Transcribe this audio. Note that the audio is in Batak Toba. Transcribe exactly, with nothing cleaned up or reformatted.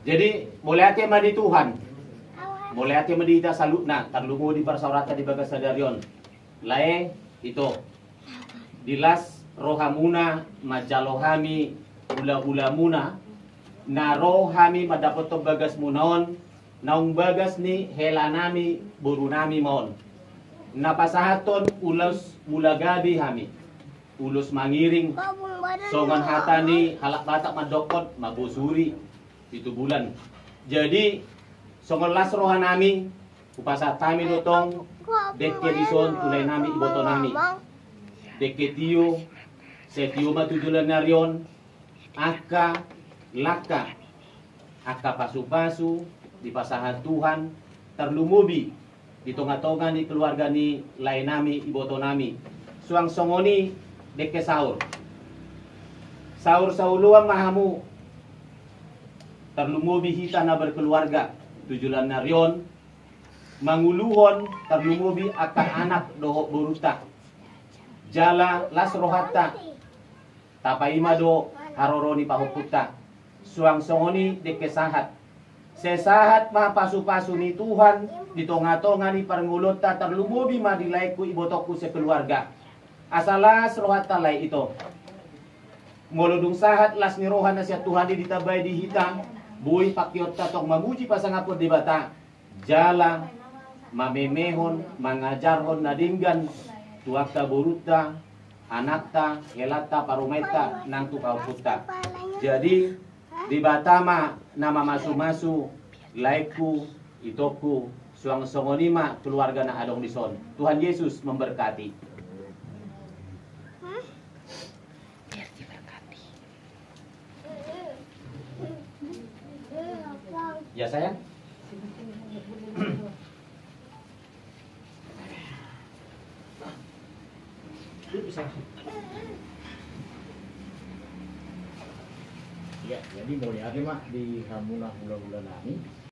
Jadi, mauliate ma di Tuhan. Mauliate ma di hita saluhutna, tarlumobi di parsaoranta di bagas sadari on. Lae, ito. Di las rohamuna manjalo hami hulahulamuna, na ro hami mandapothon bagasmuna on, naung bagas ni helanami borunami ma on. Na pasahathon ulos mula gabe hami, ulos mangiring, songon hata ni halak Batak mandokkon mabosuri pitu bulan. Jadi, songon las rohanami, hupasahat hami do tong dengke dison tu laenami ibotonami. Dengke tio, sai tio ma tu joloan ni ari on, angka langka, angka pasupasu dipasahat Tuhan, tarlumobi di tongatonga ni keluarga ni laenami ibotonami. Suang songon i dengke saur. Saur saoloan ma hamu, tarlumobi hita na berkeluarga tu joloan ni ari on, manguluhon tarlumobi angka anak dohot borunta. Jala las rohanta, tapaima do haroro ni pahompunta. Suang songon i dengke sahat. Sai sahat ma pasupasu ni Tuhan di tongatonga ni parngoluonta, tarlumobi ma di laengku, ibotongku sekeluarga. Asa las rohanta, lae, ito. Molo dung sahat las ni roha na sian Tuhan i ditambai di hita, boi pangkeonta tong mamuji pasangaphon Debata, jala mamemehon, mangajarhon na denggan tu angka borunta, anakta, helanta, parumaenta, nang tu pahompunta. Jadi, Debata ma na mamasumasu laengku, itongku, suang songon i ma keluarga na adong dison. Tuhan Yesus memberkati. Ya, sayang. Ya, jadi mauliate ma di hamuna hulahulanami.